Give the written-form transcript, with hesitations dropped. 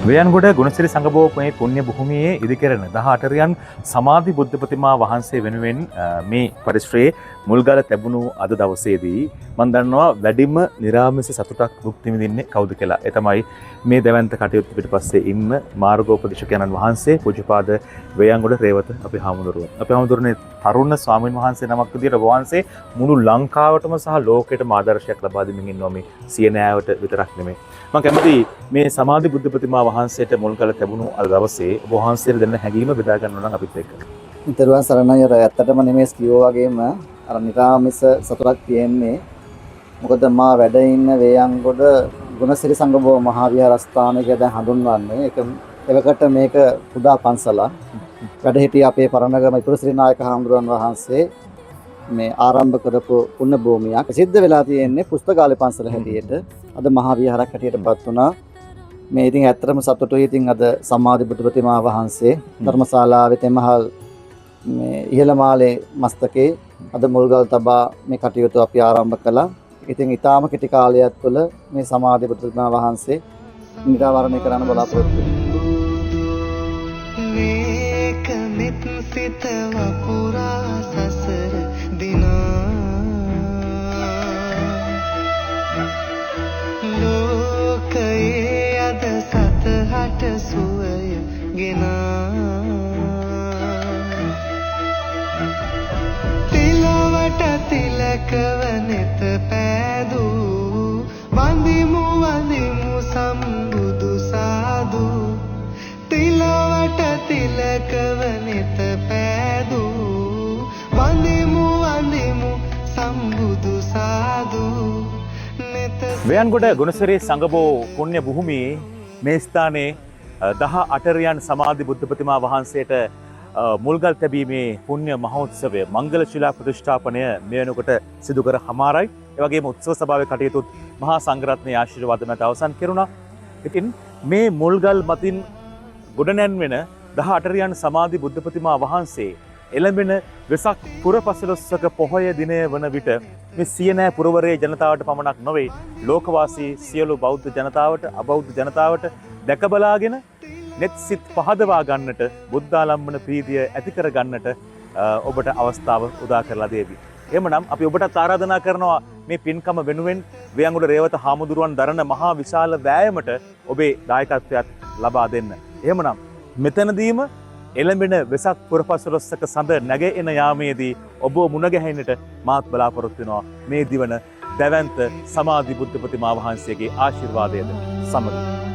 වේයන්ගොඩ ගුණසිරි සංඝබෝ මේ පුණ්‍ය භූමියේ ඉදිකරන 18 රියන් සමාධි බුද්ධ ප්‍රතිමා වහන්සේ වෙනුවෙන් මේ පරිශ්‍රයේ මුල්ගල තැබුණු අද දවසේදී මම දන්නවා වැඩිම නිරාමිස සතුටක් භුක්ති විඳින්නේ කවුද කියලා. ඒ තමයි මේ දැවැන්ත කටයුත්ත පිටුපස්සේ ඉන්න මාර්ගෝපදේශකයන්න් වහන්සේ පූජ්‍යපාද වේයන්ගොඩ රේවත අපේ හාමුදුරුවෝ. අපේ හාමුදුරනේ තරුණ ස්වාමීන් වහන්සේ නමක් විදියට ඔබ වහන්සේ මුළු ලංකාවටම සහ ලෝකෙටම ආදර්ශයක් ලබා දෙමින් ඉන්නවා මේ සියනෑවට විතරක් නෙමෙයි. මම කැමතියි මේ සමාධි බුද්ධ ප්‍රතිමා වහන්සේට මුල් කළ තැබුණු අද දවසේ ඔබ වහන්සේට දෙන්න හැඟීම බෙදා ගන්න නම් අපිත් එක්ක. තෙරුවන් සරණයි. අර ඇත්තටම නිමේස් කිව්වා වගේම අර නිරාමිස සතුටක් තියෙන්නේ. මොකද මා වැඩ ඉන්න වේයන්ගොඩ ගුණසිරි සංඝබෝ මහා විහාරස්ථානය කියලා දැන් හඳුන්වන්නේ. ඒක එවකට මේක කුඩා පන්සලක්. වැඩ හිටිය අපේ පරණගම ඉතුරුසිරි නායක හාමුදුරන් වහන්සේ මේ ආරම්භ කරපු පුණ්‍ය භූමියක්. සිද්ධ වෙලා තියෙන්නේ පුස්තකාලේ පන්සල හැටියට. අද මහා විහාරයක් හැටියට පත් වුණා. මේ ඉතින් ඇත්තටම සතුටුයි. ඉතින් අද සමාධි බුදු ප්‍රතිමා වහන්සේ ධර්මශාලාවේ තෙමහල් මේ ඉහළ මාලේ මස්තකේ අද මුල්ගල් තබා මේ කටයුතු අපි ආරම්භ කළා. ඉතින් ඊටාම කෙටි කාලයක් තුළ මේ සමාධි බුදු ප්‍රතිමා වහන්සේ නිරාවරණය කරන්න බලාපොරොත්තු වෙනවා. වේක මෙත් සිත වපුරා සසර දිනා ලෝකයේ අද සතහට සුවය ගෙනා තිලවට තිලකව නෙත පෑදූ වඳිමු වඳිමු සම්බුදු සාදු තිලවට තිලකව නෙත පෑදූ වඳිමු වඳිමු සම්බුදු සාදු නෙත. වේයන්ගොඩ ගුණසිරි සංඝබෝ පුණ්‍ය භූමියේ මේ ස්ථානයේ 18 රියන් සමාධි බුද්ධ ප්‍රතිමා වහන්සේට මුල්ගල් තැබීමේ පුණ්‍ය මහෝත්සවය මංගල ශිලා ප්‍රතිෂ්ඨාපනය මේ වෙනකොට සිදු කර හමාරයි. ඒ වගේම උත්සව සභාවේ කටයුතුත් මහා සංඝරත්නයේ ආශිර්වාද මත අවසන් කෙරුණා. ඉතින් මේ මුල්ගල් මතින් ගොඩනැන්වෙන 18 රියන් සමාධි බුද්ධ ප්‍රතිමා වහන්සේ එළඹෙන වෙසක් පුර පසළොස්වක පොහොය දිනය වන විට මේ සියනෑ පුරවරයේ ජනතාවට පමණක් නොවේ, ලෝකවාසී සියලු බෞද්ධ ජනතාවට, අබෞද්ධ ජනතාවට දැක බලාගෙන නෙත් සිත් පහදවා ගන්නට, බුද්ධාලම්බන ප්‍රීතිය ඇති කර ගන්නට ඔබට අවස්ථාව උදා කරලා දේවි. එහෙමනම් අපි ඔබටත් ආරාධනා කරනවා මේ පින්කම වෙනුවෙන් වේයන්ගොඩ රේවත හාමුදුරුවන් දරන මහා විශාල වෑයමට ඔබේ දායකත්වයත් ලබා දෙන්න. එහෙමනම් මෙතනදීම එළඹෙන වෙසක් පුරපසළොස්වක සඳ නැග එන යාමේදී ඔබ මුණ ගැහෙන්නට මාත් බලාපොරොත්තු වෙනවා මේ දිවන දැවැන්ත සමාධි බුද්ධ ප්‍රතිමා වහන්සේගේ ආශිර්වාදයද සමග.